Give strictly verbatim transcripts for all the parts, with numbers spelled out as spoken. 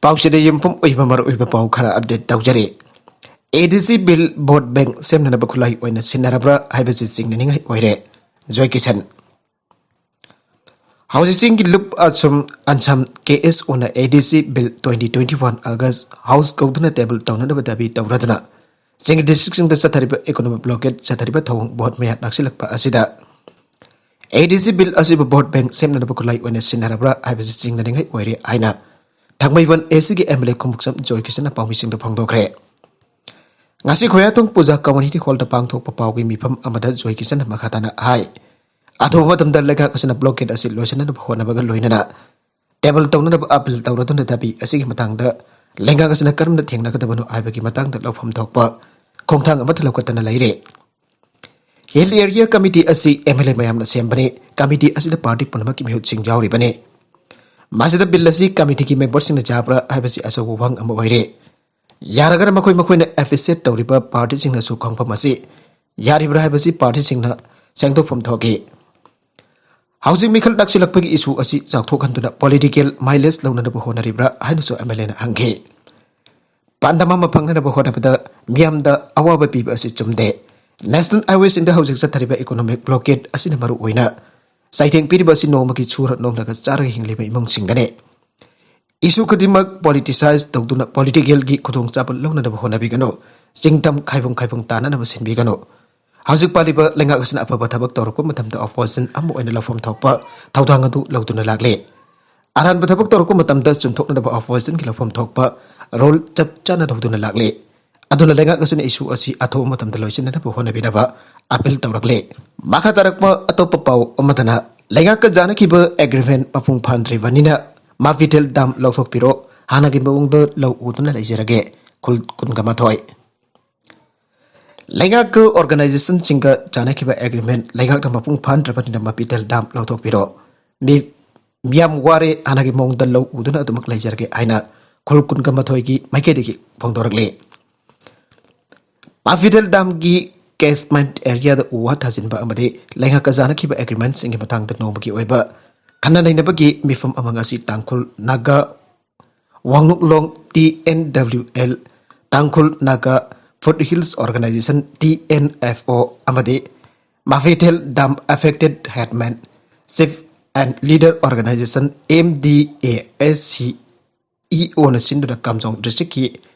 ꯄꯥꯎꯁꯤꯗ ꯌꯨꯝꯐꯝ ꯑꯣꯏꯕ ꯃꯔꯨꯑꯣꯏꯕ ꯄꯥꯎ ꯈꯔ ꯑꯞꯗꯦꯠ ꯇꯧꯖꯔꯤ꯫ ꯑꯦ ꯗꯤ ꯁꯤ ꯕꯤꯜ ꯚꯣꯠ ꯕꯦꯡ ꯁꯦꯝꯅꯅꯕ ꯈꯨꯠꯂꯥꯏ ꯑꯣꯏꯅ ꯁꯤꯖꯤꯟꯅꯔꯕ꯭ꯔꯥ ꯍꯥꯏꯕꯁꯤ ꯆꯤꯡꯅꯅꯤꯡꯉꯥꯏ ꯑꯣꯏꯔꯦ꯫ ꯖꯣꯏ ꯀꯤꯁꯟ꯫ ꯍꯧꯖꯤꯛ ꯆꯤꯡꯒꯤ ꯂꯨꯞ ꯑꯁꯨꯝ ꯑꯟꯁꯝ ꯀꯦ ꯑꯦꯁ ꯑꯣꯅ ꯑꯦ ꯗꯤ ꯁꯤ ꯕꯤꯜ ꯇ꯭ꯋꯦꯟꯇꯤ ꯇ꯭ꯋꯦꯟꯇꯤ ꯋꯥꯟ ꯑꯥꯒꯁ ꯍꯥꯎꯁ ꯀꯧꯗꯨꯅ ꯇꯦꯕꯜ ꯇꯧꯅꯅꯕ ꯗꯥꯕꯤ ꯇꯧꯔꯗꯨꯅ ꯆꯤꯡꯒꯤ ꯗꯤꯁꯇ꯭ꯔꯤꯛꯁꯤꯡꯗ ꯆꯠꯊꯔꯤꯕ ꯏꯀꯣꯅꯣꯃꯤꯛ ꯕ꯭ꯂꯣꯀꯦꯠ ꯆꯠꯊꯔꯤꯕ ꯊꯧꯑꯣꯡ ꯚꯣꯠ ꯃꯌꯥ ꯅꯛꯁꯤꯜꯂꯛꯄ ꯑꯁꯤꯗ ꯑꯦ ꯗꯤ ꯁꯤ ꯕꯤꯜ ꯑꯁꯤꯕꯨ ꯚꯣꯠ ꯕꯦꯡ ꯁꯦꯝꯅꯅꯕ ꯈꯨꯠꯂꯥꯏ ꯑꯣꯏꯅ ꯁꯤꯖꯤꯟꯅꯔꯕ꯭ꯔꯥ ꯍꯥꯏꯕꯁꯤ ꯆꯤꯡꯅꯅꯤꯡꯉꯥꯏ ꯑꯣꯏꯔꯦ ꯍꯥꯏꯅ ꯊꯥꯡꯃꯩꯕꯟ ꯑꯦ ꯁꯤꯒꯤ ꯑꯦꯝ ꯑꯦꯜ ꯑꯦ ꯈꯣꯡꯎꯞꯁꯝ ꯖꯣꯏ ꯀꯤꯁꯟꯅ ꯄꯥꯎꯃꯤꯁꯤꯡꯗ ꯐꯣꯡꯗꯣꯛꯈ꯭ꯔꯦ꯫ ꯉꯁꯤ ꯈꯣꯌꯥꯊꯣꯡ ꯄꯨꯖꯥ ꯀꯝꯃ꯭ꯌꯨꯅꯤꯇꯤ ꯍꯣꯜꯗ ꯄꯥꯡꯊꯣꯛꯄ ꯄꯥꯎꯒꯤ ꯃꯤꯐꯝ ꯑꯃꯗ ꯖꯣꯏ ꯀꯤꯁꯟꯅ ꯃꯈꯥ ꯇꯥꯅ ꯍꯥꯏ, ꯑꯊꯨꯕ ꯃꯇꯝꯗ ꯂꯩꯉꯥꯛ ꯑꯁꯤꯅ ꯕ꯭ꯂꯣꯀꯦꯠ ꯑꯁꯤ ꯂꯣꯏꯁꯤꯟꯅꯅꯕ ꯍꯣꯠꯅꯕꯒ ꯂꯣꯏꯅꯅ ꯇꯦꯕꯜ ꯇꯧꯅꯅꯕ ꯑꯥꯄꯤꯜ ꯇꯧꯔꯗꯨꯅ ꯗꯥꯕꯤ ꯑꯁꯤꯒꯤ ꯃꯇꯥꯡꯗ ꯂꯩꯉꯥꯛ ꯑꯁꯤꯅ ꯀꯔꯝꯅ ꯊꯦꯡꯅꯒꯗꯕꯅꯣ ꯍꯥꯏꯕꯒꯤ ꯃꯇꯥꯡꯗ ꯂꯧꯐꯝ ꯊꯣꯛꯄ ꯈꯣꯡꯊꯥꯡ ꯑꯃꯠꯇ ꯂꯧꯈꯠꯇꯅ ꯂꯩꯔꯦ꯫ ꯍꯤꯜ ꯑꯦꯔꯤꯌꯥ ꯀꯃꯤꯇꯤ ꯑꯁꯤ ꯑꯦꯝ ꯑꯦꯜ ꯑꯦ ꯃꯌꯥꯝꯅ ꯁꯦꯝꯕꯅꯤ꯫ ꯀꯃꯤꯇꯤ ꯑꯁꯤꯗ ꯄꯥꯔꯇꯤ ꯄꯨꯝꯅꯃꯛꯀꯤ ꯃꯤꯍꯨꯠꯁꯤꯡ ꯌꯥꯎꯔꯤꯕꯅꯤ꯫ ꯃꯁꯤꯗ ꯕꯤꯜ ꯑꯁꯤ ꯀꯃꯤꯇꯤꯒꯤ ꯃꯦꯝꯕꯔꯁꯤꯡꯅ ꯌꯥꯕ꯭ꯔꯥ ꯍꯥꯏꯕꯁꯤ ꯑꯆꯧꯕ ꯋꯥꯍꯪ ꯑꯃ ꯑꯣꯏꯔꯦ꯫ ꯌꯥꯔꯒꯅ ꯃꯈꯣꯏ ꯃꯈꯣꯏꯅ ꯑꯦꯐꯤꯁꯤꯌꯦꯠ ꯇꯧꯔꯤꯕ ꯄꯥꯔꯇꯤꯁꯤꯡꯅꯁꯨ ꯈꯪꯐꯝ ꯑꯁꯤ ꯌꯥꯔꯤꯕ꯭ꯔꯥ ꯍꯥꯏꯕꯁꯤ ꯄꯥꯔꯇꯤꯁꯤꯡꯅ ꯁꯦꯡꯗꯣꯛꯐꯝ ꯊꯣꯛꯏ꯫ ꯍꯧꯖꯤꯛ ꯃꯤꯈꯜ ꯅꯛꯁꯤꯜꯂꯛꯄꯒꯤ ꯏꯁꯨ ꯑꯁꯤ ꯆꯥꯎꯊꯣꯛꯍꯟꯗꯨꯅ ꯄꯣꯂꯤꯇꯤꯀꯦꯜ ꯃꯥꯏꯂꯦꯖ ꯂꯧꯅꯅꯕ ꯍꯣꯠꯅꯔꯤꯕ꯭ꯔꯥ ꯍꯥꯏꯅꯁꯨ ꯑꯦꯝ ꯑꯦꯜ ꯑꯦꯅ ꯍꯪꯈꯤ꯫ ꯄꯥꯟꯗꯝ ꯑꯃ ꯐꯪꯅꯅꯕ ꯍꯣꯠꯅꯕꯗ ꯃꯤꯌꯥꯝꯗ ꯑꯋꯥꯕ ꯄꯤꯕ ꯑꯁꯤ ꯆꯨꯝꯗꯦ꯫ ꯅꯦꯁꯅꯦꯜ ꯍꯥꯏꯋꯦꯁꯤꯡꯗ ꯍꯧꯖꯤꯛ ꯆꯠꯊꯔꯤꯕ ꯏꯀꯣꯅꯣꯃꯤꯛ ꯕ꯭ꯂꯣꯀꯦꯠ ꯑꯁꯤꯅ ꯃꯔꯨ ꯑꯣꯏꯅ ꯆꯩꯊꯦꯡ ꯄꯤꯔꯤꯕ ꯑꯁꯤ ꯅꯣꯡꯃꯒꯤ ꯁꯨꯔ ꯅꯣꯝꯂꯒ ꯆꯥꯔꯒ ꯍꯤꯡꯂꯤꯕ ꯏꯃꯨꯡꯁꯤꯡꯗꯅꯤ꯫ ꯏꯁꯨ ꯈꯨꯗꯤꯡꯃꯛ ꯄꯣꯂꯤꯇꯤꯁꯥꯏꯖ ꯇꯧꯗꯨꯅ ꯄꯣꯂꯤꯇꯤꯀꯦꯜꯒꯤ ꯈꯨꯗꯣꯡꯆꯥꯕ ꯂꯧꯅꯅꯕ ꯍꯣꯠꯅꯕꯤꯒꯅꯨ꯫ ꯆꯤꯡꯗꯝ ꯈꯥꯏꯕꯨꯡ ꯈꯥꯏꯕꯨꯡ ꯇꯥꯅꯅꯕ ꯁꯤꯟꯕꯤꯒꯅꯨ꯫ ꯍꯧꯖꯤꯛ ꯄꯥꯜꯂꯤꯕ ꯂꯩꯉꯥꯛ ꯑꯁꯤꯅ ꯑꯐꯕ ꯊꯕꯛ ꯇꯧꯔꯛꯄ ꯃꯇꯝꯗ ꯑꯣꯄꯣꯖꯤꯁꯟ ꯑꯃ ꯑꯣꯏꯅ ꯂꯧꯐꯝ ꯊꯣꯛꯄ ꯊꯧꯗꯥꯡ ꯑꯗꯨ ꯂꯧꯗꯨꯅ ꯂꯥꯛꯂꯤ꯫ ꯑꯔꯥꯟꯕ ꯊꯕꯛ ꯇꯧꯔꯛꯄ ꯃꯇꯝꯗ ꯆꯨꯝꯊꯣꯛꯅꯅꯕ ꯑꯣꯄꯣꯖꯤꯁꯟꯒꯤ ꯂꯧꯐꯝ ꯊꯣꯛꯄ ꯔꯣꯜ ꯆꯞ ꯆꯥꯅ ꯂꯧꯗꯨꯅ ꯂꯥꯛꯂꯤ꯫ ꯑꯗꯨꯅ ꯂꯩꯉꯥꯛ ꯑꯁꯤꯅ ꯏꯁꯨ ꯑꯁꯤ ꯑꯊꯨꯕ ꯃꯇꯝꯗ ꯂꯣꯏꯁꯤꯟꯅꯅꯕ ꯍꯣꯠꯅꯕꯤꯅꯕ ꯑꯥꯄꯤꯜ ꯇꯧꯔꯛꯂꯤ꯫ ꯃꯈꯥ ꯇꯥꯔꯛꯄ ꯑꯇꯣꯞꯄ ꯄꯥꯎ ꯑꯃꯗꯅ ꯂꯩꯉꯥꯛꯀ ꯌꯥꯅꯈꯤꯕ ꯑꯦꯒ꯭ꯔꯤꯃꯦꯟ ꯃꯄꯨꯡ ꯐꯥꯍꯟꯗ꯭ꯔꯤꯕꯅꯤꯅ ꯃꯥꯐꯤꯊꯦꯜ ꯗꯥꯝ ꯂꯧꯊꯣꯛꯄꯤꯔꯣ, ꯍꯥꯟꯅꯒꯤ ꯃꯑꯣꯡꯗ ꯂꯧ ꯎꯗꯨꯅ ꯂꯩꯖꯔꯒꯦ꯫ ꯈꯨꯜ ꯀꯨꯟꯒ ꯃꯥꯊꯣꯏ꯫ ꯂꯩꯉꯥꯛꯀ ꯑꯣꯔꯒꯅꯥꯏꯖꯦꯁꯟꯁꯤꯡꯒ ꯆꯥꯅꯈꯤꯕ ꯑꯦꯒ꯭ꯔꯤꯃꯦꯟ ꯂꯩꯉꯥꯛꯅ ꯃꯄꯨꯡ ꯐꯥꯍꯟꯗ꯭ꯔꯕꯅꯤꯅ ꯃꯥꯐꯤꯊꯦꯜ ꯗꯥꯝ ꯂꯧꯊꯣꯛꯄꯤꯔꯣ꯫ ꯃꯤ-, ꯃꯤꯌꯥꯝ ꯋꯥꯔꯦ, ꯍꯥꯟꯅꯒꯤ ꯃꯑꯣꯡꯗ ꯂꯧ ꯎꯗꯨꯅ ꯑꯗꯨꯃꯛ ꯂꯩꯖꯔꯒꯦ ꯍꯥꯏꯅ ꯈꯨꯜ ꯀꯨꯟꯒ ꯃꯥꯊꯣꯏꯒꯤ ꯃꯥꯏꯀꯩꯗꯒꯤ ꯐꯣꯡꯗꯣꯔꯛꯂꯤ꯫ ꯃꯥꯐꯤꯊꯦꯜ ꯗꯥꯝꯒꯤ ꯀꯦꯁꯃꯦꯟꯠ ꯑꯦꯔꯤꯌꯥꯗ ꯎ ꯋꯥ ꯊꯥꯖꯤꯟꯕ ꯑꯃꯗꯤ ꯂꯩꯉꯥꯛꯀ ꯆꯥꯅꯈꯤꯕ ꯑꯦꯒ꯭ꯔꯤꯃꯦꯟꯁꯤꯡꯒꯤ ꯃꯇꯥꯡꯗ ꯅꯣꯡꯃꯒꯤ ꯑꯣꯏꯕ ꯈꯟꯅ ꯅꯩꯅꯕꯒꯤ ꯃꯤꯐꯝ ꯑꯃ ꯉꯁꯤ ꯇꯥꯡꯈꯨꯜ ꯅꯥꯒꯥ ꯋꯥꯡꯂꯨꯛꯂꯣꯡ T N W L, Tangkhul Naga Foot Hills Organisation T N F O ꯑꯃꯗꯤ ꯃꯐꯤꯊꯦꯜ dam affected headman chief and leader organisation M D A S C E O ꯅ ꯁꯤꯟꯗꯨꯅ ꯀꯥꯝꯖꯣꯡ ꯗꯤꯁꯇ꯭ꯔꯤꯛꯀꯤ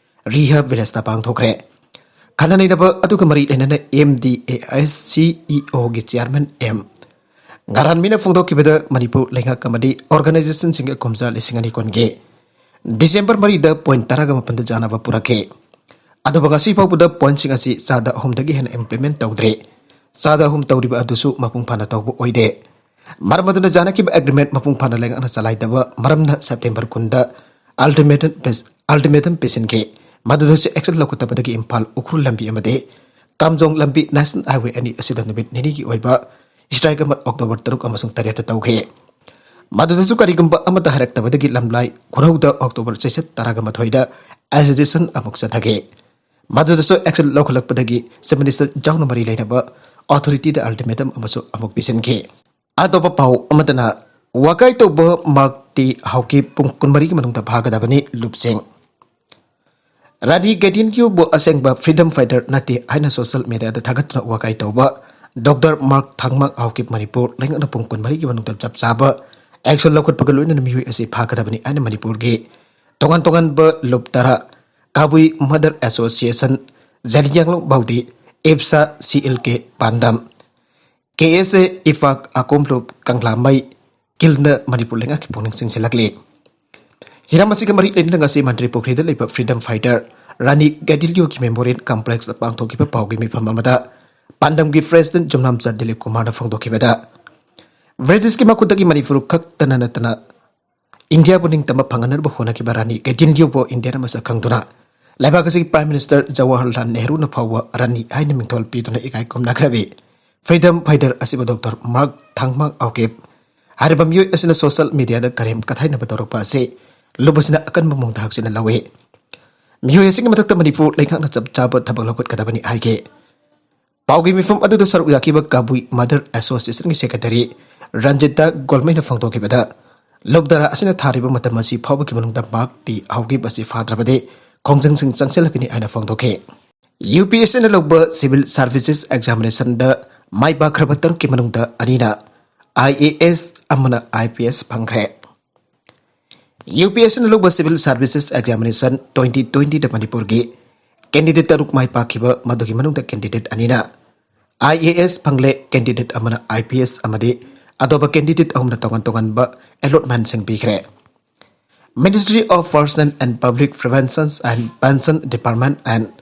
ꯔꯤꯍꯥ ꯚꯤꯂꯦꯖꯇ ꯄꯥꯡꯊꯣꯛꯈ꯭ꯔꯦ꯫ ꯈꯟꯅ ꯅꯩꯅꯕ ꯑꯗꯨꯒ ꯃꯔꯤ ꯂꯩꯅꯅ M D A S C E O ꯒꯤ ꯆꯤꯌꯥꯔꯃꯦꯟ M ꯉꯔꯥꯟꯃꯤꯅ ꯐꯣꯡꯗꯣꯛꯈꯤꯕꯗ ꯃꯅꯤꯄꯨꯔ ꯂꯩꯉꯥꯛ ꯑꯃꯗꯤ ꯑꯣꯔꯒꯅꯥꯏꯖꯦꯁꯟꯁꯤꯡꯒ ꯀꯨꯝꯖꯥ ꯂꯤꯁꯤꯡ ꯑꯅꯤ ꯀꯨꯟꯒꯤ ꯗꯤꯁꯦꯝꯕꯔ ꯃꯔꯤꯗ ꯄꯣꯏꯟ ꯇꯔꯥꯒ ꯃꯥꯄꯟꯗ ꯌꯥꯅꯕ ꯄꯨꯔꯛꯈꯤ꯫ ꯑꯗꯨꯕꯨ ꯉꯁꯤ ꯐꯥꯎꯕꯗ ꯄꯣꯏꯟꯁꯤꯡ ꯑꯁꯤ ꯆꯥꯗ ꯑꯍꯨꯝꯗꯒꯤ ꯍꯦꯟꯅ ꯏꯝꯄ꯭ꯂꯤꯃꯦꯟ ꯇꯧꯗ꯭ꯔꯤ꯫ ꯆꯥꯗ ꯑꯍꯨꯝ ꯇꯧꯔꯤꯕ ꯑꯗꯨꯁꯨ ꯃꯄꯨꯡ ꯐꯥꯅ ꯇꯧꯕ ꯑꯣꯏꯗꯦ꯫ ꯃꯔꯝ ꯑꯗꯨꯅ ꯌꯥꯅꯈꯤꯕ ꯑꯦꯒ꯭ꯔꯤꯃꯦꯟ ꯃꯄꯨꯡ ꯐꯥꯅ ꯂꯩꯉꯥꯛꯅ ꯆꯂꯥꯏꯗꯕ ꯃꯔꯝꯅ ꯁꯦꯞꯇꯦꯝꯕꯔ ꯀꯨꯟꯗ ꯑꯜꯇꯤꯃꯦꯇꯝ ꯄꯤꯁ-, ꯑꯜꯇꯤꯃꯦꯇꯝ ꯄꯤꯁꯤꯟꯈꯤ꯫ ꯃꯗꯨꯗꯁꯨ ꯑꯦꯛꯁꯟ ꯂꯧꯈꯠꯇꯕꯗꯒꯤ ꯏꯝꯐꯥꯜ ꯎꯈ꯭ꯔꯨꯜ ꯂꯝꯕꯤ ꯑꯃꯗꯤ ꯀꯥꯝꯖꯣꯡ ꯂꯝꯕꯤ ꯅꯦꯁꯅꯦꯜ ꯍꯥꯏꯋꯦ ꯑꯅꯤ ꯑꯁꯤꯗ ꯅꯨꯃꯤꯠ ꯅꯤꯅꯤꯒꯤ ꯑꯣꯏꯕ ꯁ꯭ꯇ꯭ꯔꯥꯏꯛ ꯑꯃ ꯑꯣꯛꯇꯣꯕꯔ ꯇꯔꯨꯛ ꯑꯃꯁꯨꯡ ꯇꯔꯦꯠꯇ ꯇꯧꯈꯤ꯫ ꯃꯗꯨꯗꯁꯨ ꯀꯔꯤꯒꯨꯝꯕ ꯑꯃꯠꯇ ꯍꯥꯏꯔꯛꯇꯕꯗꯒꯤ ꯂꯝꯂꯥꯏ ꯈꯨꯅꯧꯗ ꯑꯣꯛꯇꯣꯕꯔ ꯆꯩꯆꯠ ꯇꯔꯥꯒ ꯃꯥꯊꯣꯏꯗ ꯑꯦꯖꯤꯇꯦꯁꯟ ꯑꯃꯨꯛ ꯆꯠꯊꯈꯤ꯫ ꯃꯗꯨꯗꯁꯨ ꯑꯦꯛꯁꯟ ꯂꯧꯈꯠꯂꯛꯄꯗꯒꯤ ꯆꯤꯐ ꯃꯤꯅꯤꯁꯇꯔ ꯌꯥꯎꯅ ꯃꯔꯤ ꯂꯩꯅꯕ ꯑꯣꯊꯣꯔꯤꯇꯤꯗ ꯑꯜꯇꯤꯃꯦꯇꯝ ꯑꯃꯁꯨ ꯑꯃꯨꯛ ꯄꯤꯁꯤꯟꯈꯤ꯫ ꯑꯇꯣꯞꯄ ꯄꯥꯎ ꯑꯃꯗꯅ, ꯋꯥꯀꯥꯏ ꯇꯧꯕ ꯃꯥꯔꯛ ꯇꯤ ꯍꯥꯎꯀꯤꯞ ꯄꯨꯡ ꯀꯨꯟꯃꯔꯤꯒꯤ ꯃꯅꯨꯡꯗ ꯐꯥꯒꯗꯕꯅꯤ, ꯂꯨꯞꯁꯤꯡ꯫ ꯔꯥꯅꯤ ꯒꯦꯗꯤꯟꯂꯤꯌꯨꯕꯨ ꯑꯁꯦꯡꯕ ꯐ꯭ꯔꯤꯗꯝ ꯐꯥꯏꯇꯔ ꯅꯠꯇꯦ ꯍꯥꯏꯅ ꯁꯣꯁꯤꯌꯦꯜ ꯃꯤꯗꯤꯌꯥꯗ ꯊꯥꯒꯠꯇꯨꯅ ꯋꯥꯀꯥꯏ ꯇꯧꯕ ꯗꯣꯛꯇꯔ ꯃꯥꯔꯛ ꯊꯥꯡꯃꯥꯡ ꯍꯥꯎꯀꯤꯞ ꯃꯅꯤꯄꯨꯔ ꯂꯩꯉꯥꯛꯅ ꯄꯨꯡ ꯀꯨꯟꯃꯔꯤꯒꯤ ꯃꯅꯨꯡꯗ ꯆꯞ ꯆꯥꯕ ꯑꯦꯛꯁꯟ ꯂꯧꯈꯠꯄꯒ ꯂꯣꯏꯅꯅ ꯃꯤꯑꯣꯏ ꯑꯁꯤ ꯐꯥꯒꯗꯕꯅꯤ ꯍꯥꯏꯅ ꯃꯅꯤꯄꯨꯔꯒꯤ ꯇꯣꯉꯥꯟ ꯇꯣꯉꯥꯟꯕ ꯂꯨꯞ ꯇꯔꯥ, ꯀꯕꯨꯏ ꯃꯗꯔ ꯑꯦꯁꯣꯁꯤꯌꯦꯁꯟ, ꯖꯂꯤꯌꯥꯡꯂꯣꯡ ꯕꯥꯎꯗꯤ, ꯏꯞꯁꯥ, C L K ꯄꯥꯟꯗꯝ, K S A, ꯏꯐꯥꯛ, ꯑꯀꯣꯝ ꯂꯨꯞ, ꯀꯪꯂꯥꯃꯩ, ꯀꯤꯜꯅ ꯃꯅꯤꯄꯨꯔ ꯂꯩꯉꯥꯛꯀꯤ ꯄꯨꯛꯅꯤꯡ ꯆꯤꯡꯁꯤꯜꯂꯛꯂꯤ꯫ ꯍꯤꯔꯝ ꯑꯁꯤꯒ ꯃꯔꯤ ꯂꯩꯅꯅ ꯉꯁꯤ ꯃꯟꯇ꯭ꯔꯤ ꯄꯨꯈ꯭ꯔꯤꯗ ꯂꯩꯕ ꯐ꯭ꯔꯤꯗꯝ ꯐꯥꯏꯇꯔ ꯔꯥꯅꯤ ꯒꯦꯗꯤꯟꯂꯤꯌꯨꯒꯤ ꯃꯦꯃꯣꯔꯤꯌꯦꯜ ꯀꯝꯄ꯭ꯂꯦꯛꯁꯇ ꯄꯥꯡꯊꯣꯛꯈꯤꯕ ꯄꯥꯎꯒꯤ ꯃꯤꯐꯝ ꯑꯃꯗ ꯄꯥꯟꯗꯝꯒꯤ ꯄ꯭ꯔꯦꯁꯤꯗꯦꯟꯠ ꯖꯨꯝꯅꯥꯝꯆꯥ ꯗꯤꯂꯤꯞ ꯀꯨꯃꯥꯔꯅ ꯐꯣꯡꯗꯣꯛꯈꯤꯕꯗ, ꯕ꯭ꯔꯤꯇꯤꯁꯀꯤ ꯃꯈꯨꯠꯇꯒꯤ ꯃꯅꯤꯄꯨꯔ ꯈꯛꯇꯅ ꯅꯠꯇꯅ ꯏꯟꯗꯤꯌꯥꯕꯨ ꯅꯤꯡꯇꯝꯕ ꯐꯪꯍꯟꯅꯕ ꯍꯣꯠꯅꯈꯤꯕ ꯔꯥꯅꯤ ꯒꯦꯗꯤꯟꯂꯤꯌꯨꯕꯨ ꯏꯟꯗꯤꯌꯥꯅ ꯃꯁꯛ ꯈꯪꯗꯨꯅ ꯂꯩꯕꯥꯛ ꯑꯁꯤꯒꯤ ꯄ꯭ꯔꯥꯏꯝ ꯃꯤꯅꯤꯁꯇꯔ ꯖꯋꯥꯍꯔꯂꯥꯜ ꯅꯦꯍꯔꯨꯅ ꯐꯥꯎꯕ ꯔꯥꯅꯤ ꯍꯥꯏꯅ ꯃꯤꯡꯊꯣꯜ ꯄꯤꯗꯨꯅ ꯏꯀꯥꯏ ꯈꯨꯝꯅꯈ꯭ꯔꯕꯤ ꯐ꯭ꯔꯤꯗꯝ ꯐꯥꯏꯇꯔ ꯑꯁꯤꯕꯨ ꯗꯣꯛꯇꯔ ꯃꯥꯔꯛ ꯊꯥꯡꯃꯥꯡ ꯑꯥꯎꯀꯦꯞ ꯍꯥꯏꯔꯤꯕ ꯃꯤꯑꯣꯏ ꯑꯁꯤꯅ ꯁꯣꯁꯤꯌꯦꯜ ꯃꯤꯗꯤꯌꯥꯗ ꯀꯔꯦꯝ ꯀꯊꯥꯏꯅꯕ ꯇꯧꯔꯛꯄ ꯑꯁꯤ ꯂꯨꯞ ꯑꯁꯤꯅ ꯑꯀꯟꯕ ꯃꯑꯣꯡꯗ ꯍꯛꯆꯤꯟꯅ ꯂꯧꯏ꯫ ꯃꯤꯑꯣꯏ ꯑꯁꯤꯒꯤ ꯃꯊꯛꯇ ꯃꯅꯤꯄꯨꯔ ꯂꯩꯉꯥꯛꯅ ꯆꯞ ꯆꯥꯕ ꯊꯕꯛ ꯂꯧꯈꯠꯀꯗꯕꯅꯤ ꯍꯥꯏꯈꯤ꯫ ꯄꯥꯎꯒꯤ ꯃꯤꯐꯝ ꯑꯗꯨꯗ ꯁꯔꯨꯛ ꯌꯥꯈꯤꯕ ꯀꯕꯨꯏ ꯃꯗꯔ ꯑꯦꯁꯣꯁꯤꯌꯦꯁꯟꯒꯤ ꯁꯦꯀ꯭ꯔꯦꯇꯔꯤ ꯔꯟꯖꯤꯇꯥ ꯒꯣꯜꯃꯩꯅ ꯐꯣꯡꯗꯣꯛꯈꯤꯕꯗ, ꯂꯣꯛ ꯙꯥꯔꯥ ꯑꯁꯤꯅ ꯊꯥꯔꯤꯕ ꯃꯇꯝ ꯑꯁꯤ ꯐꯥꯎꯕꯒꯤ ꯃꯅꯨꯡꯗ ꯃꯥꯔꯛꯇꯤ ꯍꯧꯈꯤꯕ ꯑꯁꯤ ꯐꯥꯗ꯭ꯔꯕꯗꯤ ꯈꯣꯡꯖꯪꯁꯤꯡ ꯆꯪꯁꯤꯜꯂꯛꯀꯅꯤ ꯍꯥꯏꯅ ꯐꯣꯡꯗꯣꯛꯈꯤ꯫ UPSCꯅ ꯂꯧꯕ Civil Services Examinationꯗ ꯃꯥꯏ ꯄꯥꯛꯈ꯭ꯔꯕ ꯇꯔꯨꯛꯀꯤ ꯃꯅꯨꯡꯗ ꯑꯅꯤꯅ IAS, ꯑꯃꯅ IPS ꯐꯪꯈ꯭ꯔꯦ꯫ UPSCꯅ ꯂꯧꯕ Civil Services Examination twenty twentyꯗ ꯃꯅꯤꯄꯨꯔꯒꯤ candidate ꯇꯔꯨꯛ ꯃꯥꯏ ꯄꯥꯛꯈꯤꯕ, ꯃꯗꯨꯒꯤ ꯃꯅꯨꯡꯗ candidate ꯑꯅꯤꯅ IAS ꯐꯪꯂꯦ, candidate ꯑꯃꯅ IPS ꯑꯃꯗꯤ ꯑꯇꯣꯞꯄ candidate ꯑꯍꯨꯝꯅ ꯇꯣꯉꯥꯟ ꯇꯣꯉꯥꯟꯕ allotmentꯁꯤꯡ ꯄꯤꯈ꯭ꯔꯦ꯫ Ministry of Personnel and Public Grievances and Pension Department and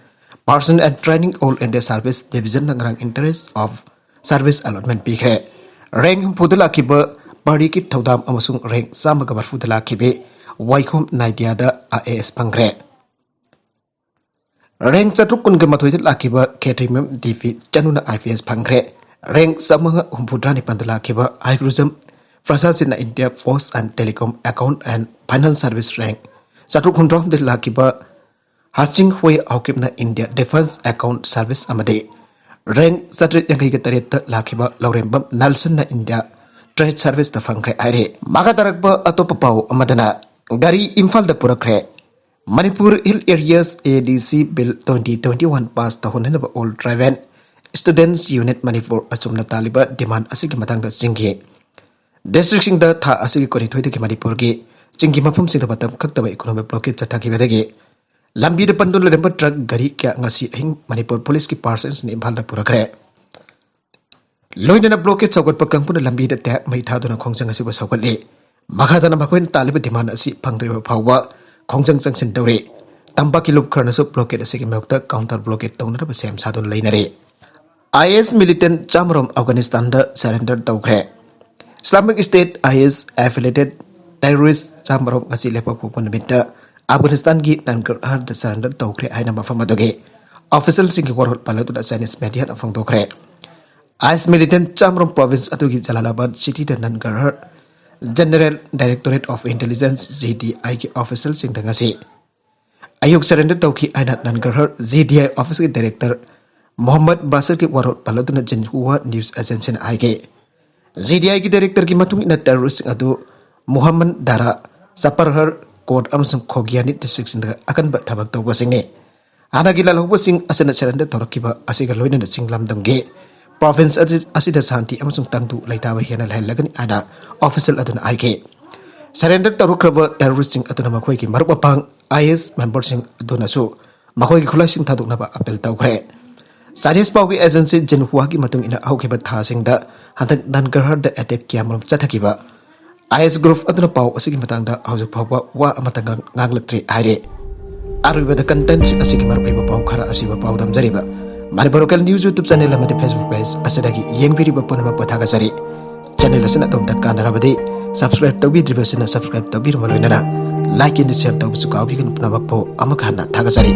Personnel and Training, All India Service Divisionꯅ ꯉꯔꯥꯡ Interest of Service Allotment ꯄꯤꯈ꯭ꯔꯦ꯫ Rank ꯍꯨꯝꯐꯨꯗ ꯂꯥꯛꯈꯤꯕ ꯄꯥꯔꯤꯀꯤꯠ ꯊꯧꯗꯥꯝ ꯑꯃꯁꯨꯡ rank ꯆꯥꯝꯃꯒ ꯃꯔꯤꯐꯨꯗ ꯂꯥꯛꯈꯤꯕ ꯋꯥꯏꯈꯣꯝ ꯅꯥꯏꯗꯤꯌꯥꯗ IAS ꯐꯪꯈ꯭ꯔꯦ꯫ Rank ꯆꯥꯇ꯭ꯔꯨꯛ ꯀꯨꯟꯒ ꯃꯥꯊꯣꯏꯗ ꯂꯥꯛꯈꯤꯕ ꯈꯦꯇ꯭ꯔꯤꯃꯌꯨꯝ DP ꯆꯅꯨꯅ IPS ꯐꯪꯈ꯭ꯔꯦ꯫ Rank ꯆꯥꯝꯃꯉꯥ ꯍꯨꯝꯐꯨꯇꯔꯥ ꯅꯤꯄꯥꯟꯗ ꯂꯥꯛꯈꯤꯕ ꯍꯥꯏꯒ꯭ꯔꯨꯖꯝ ꯐ꯭ꯔꯁꯥꯁꯤꯅ India Post and Telecom Account and Finance Service rank ꯆꯥꯇ꯭ꯔꯨꯛ ꯍꯨꯝꯗ꯭ꯔꯥꯍꯨꯝꯗꯣꯏ ꯂꯥꯛꯈꯤꯕ ꯍꯥꯆꯤꯡ ꯍꯨꯏ ꯍꯥꯎꯀꯤꯞꯅ India Defence Account Service ꯑꯃꯗꯤ rank ꯆꯥꯇ꯭ꯔꯦꯠ ꯌꯥꯡꯈꯩꯒ ꯇꯔꯦꯠꯇ ꯂꯥꯛꯈꯤꯕ ꯂꯧꯔꯦꯝꯕꯝ ꯅꯦꯜꯁꯟꯅ India Trade Serviceꯇ ꯐꯪꯈ꯭ꯔꯦ ꯍꯥꯏꯔꯤ꯫ ꯃꯈꯥ ꯇꯥꯔꯛꯄ ꯑꯇꯣꯞꯄ ꯄꯥꯎ ꯑꯃꯗꯅ ꯒꯥꯔꯤ ꯏꯝꯐꯥꯜꯗ ꯄꯨꯔꯛꯈ꯭ꯔꯦ꯫ Manipur Hill Areas ADC Bill twenty twenty-one pass ꯇꯧꯍꯟꯅꯅꯕ All Tribal Students Unit Manipur ꯑꯆꯨꯝꯅ ꯇꯥꯜꯂꯤꯕ demand ꯑꯁꯤꯒꯤ ꯃꯇꯥꯡꯗ ꯆꯤꯡꯈꯤ꯫ Districtꯁꯤꯡꯗ ꯊꯥ ꯑꯁꯤꯒꯤ ꯀꯨꯟꯅꯤꯊꯣꯏꯗꯒꯤ ꯃꯅꯤꯄꯨꯔꯒꯤ ꯆꯤꯡꯒꯤ ꯃꯐꯝꯁꯤꯡꯗ ꯃꯇꯝ ꯀꯛꯇꯕ economic blockade ꯆꯠꯊꯈꯤꯕꯗꯒꯤ ꯂꯝꯕꯤꯗ ꯄꯟꯗꯨꯅ ꯂꯩꯔꯝꯕ truck ꯒꯥꯔꯤ ꯀꯌꯥ ꯉꯁꯤ ꯑꯍꯤꯡ ꯃꯅꯤꯄꯨꯔ policeꯀꯤ personnelꯁꯤꯡꯅ ꯏꯝꯐꯥꯜꯗ ꯄꯨꯔꯛꯈ꯭ꯔꯦ꯫ ꯂꯣꯏꯅꯅ blockade ꯁꯧꯒꯠꯄ ꯀꯥꯡꯕꯨꯅ ꯂꯝꯕꯤꯗ ꯇꯌꯥꯛ ꯃꯩ ꯊꯥꯗꯨꯅ ꯈꯣꯡꯖꯪ ꯑꯁꯤꯕꯨ ꯁꯧꯒꯠꯂꯤ꯫ ꯃꯈꯥ ꯇꯥꯅ ꯃꯈꯣꯏꯅ ꯇꯥꯜꯂꯤꯕ demand ꯑꯁꯤ ꯐꯪꯗ꯭ꯔꯤꯕ ꯐꯥꯎꯕ ꯈꯣꯡꯖꯪ ꯆꯪꯁꯤꯟꯗꯧꯔꯤ꯫ ꯇꯝꯄꯥꯛꯀꯤ ꯂꯨꯞ ꯈꯔꯅꯁꯨ blockade ꯑꯁꯤꯒꯤ ꯃꯥꯌꯣꯛꯇ counter blockade ꯇꯧꯅꯅꯕ ꯁꯦꯝ ꯁꯥꯗꯨꯅ ꯂꯩꯅꯔꯤ꯫ IS militant ꯆꯥꯃꯔꯣꯝ ꯑꯐꯒꯥꯅꯤꯁꯇꯥꯟꯗ surrender ꯇꯧꯈ꯭ꯔꯦ꯫ Islamic State IS affiliated terrorist ꯆꯥꯃꯔꯣꯝ ꯉꯁꯤ ꯂꯩꯕꯥꯛꯄꯣꯛꯄ ꯅꯨꯃꯤꯠꯇ ꯑꯐꯒꯥꯅꯤꯁꯇꯥꯟꯒꯤ ꯅꯟꯒꯔꯍꯔꯗ surrender ꯇꯧꯈ꯭ꯔꯦ ꯍꯥꯏꯅ ꯃꯐꯝ ꯑꯗꯨꯒꯤ officialꯁꯤꯡꯒꯤ ꯋꯥꯔꯣꯜ ꯄꯜꯂꯗꯨꯅ Chinese mediaꯅ ꯐꯣꯡꯗꯣꯛꯈ꯭ꯔꯦ꯫ IS militant ꯆꯥꯃꯔꯣꯝ province ꯑꯗꯨꯒꯤ ꯖꯂꯥꯂꯥꯕꯥꯗ cityꯗ ꯅꯟꯒꯔꯍꯔ General Directorate of Intelligence, GDIꯒꯤ officialꯁꯤꯡꯗ ꯉꯁꯤ ꯑꯌꯨꯛ surrender ꯇꯧꯈꯤ ꯍꯥꯏꯅ ꯅꯟꯒꯔꯍꯔ GDI officeꯀꯤ director ꯃꯣꯍꯝꯃꯗ ꯕꯥꯁꯤꯔꯒꯤ ꯋꯥꯔꯣꯜ ꯄꯜꯂꯗꯨꯅ Xinhua news agencyꯅ ꯍꯥꯏꯈꯤ꯫ GDIꯒꯤ directorꯒꯤ ꯃꯇꯨꯡ ꯏꯟꯅ terroristꯁꯤꯡ ꯑꯗꯨ ꯃꯨꯍꯝꯃꯟ ꯗꯥꯔꯥ, ꯆꯄꯔꯍꯔ, ꯀꯣꯠ ꯑꯃꯁꯨꯡ ꯈꯣꯒꯤꯌꯥꯅꯤ ꯗꯤꯁꯇ꯭ꯔꯤꯛꯁꯤꯡꯗ ꯑꯀꯟꯕ ꯊꯕꯛ ꯇꯧꯕꯁꯤꯡꯅꯤ꯫ ꯍꯥꯟꯅꯒꯤ ꯂꯥꯜꯍꯧꯕꯁꯤꯡ ꯑꯁꯤꯅ ꯁꯔꯦꯟꯗꯔ ꯇꯧꯔꯛꯈꯤꯕ ꯑꯁꯤꯒ ꯂꯣꯏꯅꯅ ꯆꯤꯡ ꯂꯝꯗꯝꯒꯤ ꯄ꯭ꯔꯣꯚꯤꯟꯁ ꯑꯁꯤ-, ꯑꯁꯤꯗ ꯁꯥꯟꯇꯤ ꯑꯃꯁꯨꯡ ꯇꯪꯗꯨ ꯂꯩꯇꯥꯕ ꯍꯦꯟꯅ ꯂꯩꯍꯜꯂꯒꯅꯤ ꯍꯥꯏꯅ ꯑꯣꯐꯤꯁꯤꯌꯦꯜ ꯑꯗꯨꯅ ꯍꯥꯏꯈꯤ꯫ ꯁꯔꯦꯟꯗꯔ ꯇꯧꯔꯛꯈ꯭ꯔꯕ ꯇꯦꯔꯣꯔꯤꯁꯁꯤꯡ ꯑꯗꯨꯅ ꯃꯈꯣꯏꯒꯤ ꯃꯔꯨꯞ ꯃꯄꯥꯡ ꯑꯥꯏ ꯑꯦꯁ ꯃꯦꯝꯕꯔꯁꯤꯡ ꯑꯗꯨꯅꯁꯨ ꯃꯈꯣꯏꯒꯤ ꯈꯨꯠꯂꯥꯏꯁꯤꯡ ꯊꯥꯗꯣꯛꯅꯕ ꯑꯄꯤꯜ ꯇꯧꯈ꯭ꯔꯦ꯫ ꯆꯥꯏꯅꯤꯁ ꯄꯥꯎꯒꯤ ꯑꯦꯖꯦꯟꯁꯤ ꯖꯤꯟꯍꯨꯋꯥꯒꯤ ꯃꯇꯨꯡ ꯏꯟꯅ ꯍꯧꯈꯤꯕ ꯊꯥꯁꯤꯡꯗ ꯍꯟꯗꯛ ꯅꯟꯒꯔꯍꯔꯗ ꯑꯦꯇꯦꯛ ꯀꯌꯥꯃꯔꯨꯝ ꯆꯠꯊꯈꯤꯕ ꯑꯥꯏ ꯑꯦꯁ ꯒ꯭ꯔꯨꯞ ꯑꯗꯨꯅ ꯄꯥꯎ ꯑꯁꯤꯒꯤ ꯃꯇꯥꯡꯗ ꯍꯧꯖꯤꯛ ꯐꯥꯎꯕ ꯋꯥ ꯑꯃꯠꯇ ꯉꯥꯡ-, ꯉꯥꯡꯂꯛꯇ꯭ꯔꯤ ꯍꯥꯏꯔꯤ꯫ ꯑꯔꯣꯏꯕꯗ ꯀꯟꯇꯦꯟꯠꯁꯤꯡ ꯑꯁꯤꯒꯤ ꯃꯔꯨꯑꯣꯏꯕ ꯄꯥꯎ ꯈꯔ ꯑꯁꯤꯕ ꯄꯥꯎꯗꯝꯖꯔꯤꯕ Manipur local news YouTube channel ꯑꯃꯗꯤ Facebook ꯄꯦꯖ ꯑꯁꯤꯗꯒꯤ ꯌꯦꯡꯕꯤꯔꯤꯕ ꯄꯨꯝꯅꯃꯛꯄꯨ ꯊꯥꯒꯠꯆꯔꯤ꯫ ꯆꯦꯅꯦꯜ ꯑꯁꯤꯅ ꯑꯗꯣꯝꯗ ꯀꯥꯟꯅꯔꯕꯗꯤ ꯁꯕꯁꯀ꯭ꯔꯥꯏꯕ ꯇꯧꯕꯤꯗ꯭ꯔꯤꯕꯁꯤꯅ ꯁꯕꯁꯀ꯭ꯔꯥꯏꯕ ꯇꯧꯕꯤꯔꯨꯕ ꯂꯣꯏꯅꯅ ꯂꯥꯏꯛ ꯑꯦꯟ ꯁꯤꯌꯔ ꯇꯧꯕꯁꯨ ꯀꯥꯎꯕꯤꯒꯅꯨ꯫ ꯄꯨꯝꯅꯃꯛꯄꯨ ꯑꯃꯨꯛ ꯍꯟꯅ ꯊꯥꯒꯠꯆꯔꯤ꯫